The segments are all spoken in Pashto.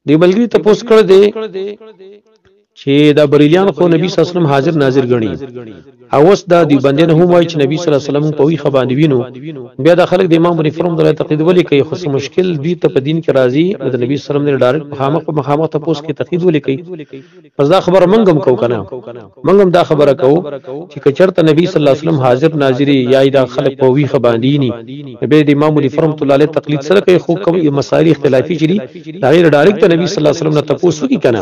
دی ملګری تپوس کړی دی چې دا بریلیان خو نبی صلی الله علیه وسلم حاضر ناظر ګڼي، او اوس دا دیوبندیان هم وایي چې نبی صلی الله علیه وسلم په ویښه باندې وینو، بیا دا خلک د امام حنیفه رحمة الله تقلید ولې کوي؟ خو څه مشکل دوی ته په دین کې راځي، نو د نبی صلی الله علیه وسلم نه ډایرکټ په مخامخ تپوس کې تقلید ولې کوي؟ پس دا خبره موږ هم کوو کنه، موږ هم دا خبره کوو چې که چېرته نبی صلی الله علیه وسلم حاضر ناظري یا دا خلک په ویښه باندې ني، بیا د امام حنیفه رحمة الله علیه تقلید سره کوي. خو کوم مسائل اختلافي چې دي، د هغې ډایرکټ د نبی صلی الله علیه وسلم نه تپوس وکړي کنه،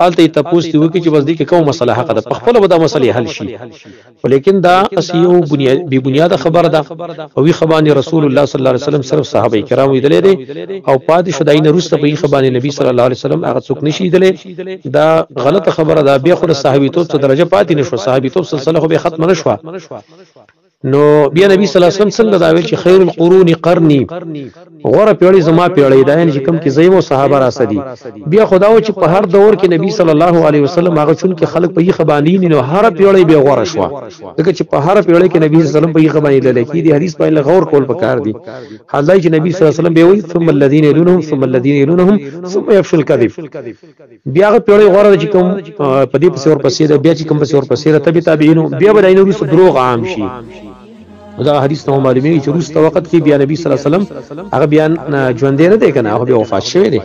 هلته یې تپوس دې وکړي چې بس دې کې کومه مسله حق ده، په خپله به دا مسلې حل شي. ولیکن دا اسی یو بی بنیاد خبره ده. او ویښه باندې رسول الله صلی الله علیه وسلم صرف صحابه کرام لیدلې دي، او پاتې شو دای نه وروسته په ویښه باندې نبی صلی الله علیه وسلم هغه څوک نشي لیدلې. دا غلطه خبره ده. بیا خو د صحابي توب څه درجه پاتې نشو، صحابي توب سلسله خو به ختم نه شوه. نو بیا نبی صلی الله علیه وسلم څنګه دا ویل چې خیر القرون قرنی، غوره پیړۍ زما پیړۍ ده، یعنی چې کوم کې زیم او صحابه را سدي. بیا خدا و چې په هر دور کې نبی صلی الله علیه وسلم هغه چون کې خلک په یخ باندې نو هر پیړۍ بیا غوره شوه، ځکه چې په هر پیړۍ کې نبی صلی الله علیه وسلم په یخ باندې لکې دي. حدیث باندې غور کول پکار دي. حال دا چې نبی صلی الله علیه وسلم به وایي ثم الذين يلونهم ثم الذين يلونهم ثم يفشل الكذب. بیا هغه پیړۍ غوره ده چې کوم په دې پسې ورپسې ده، بیا چې کوم پسې ورپسې ده تبع تابعینو، بیا به د عین وروسته دروغ عام شي. دا حدیث نو معلومیږي چې وروسته وخت کې بیا نبی صلی الله علیه وسلم هغه بیا ژوندی نه دی کنه، هغه بیا وفات شوی دی.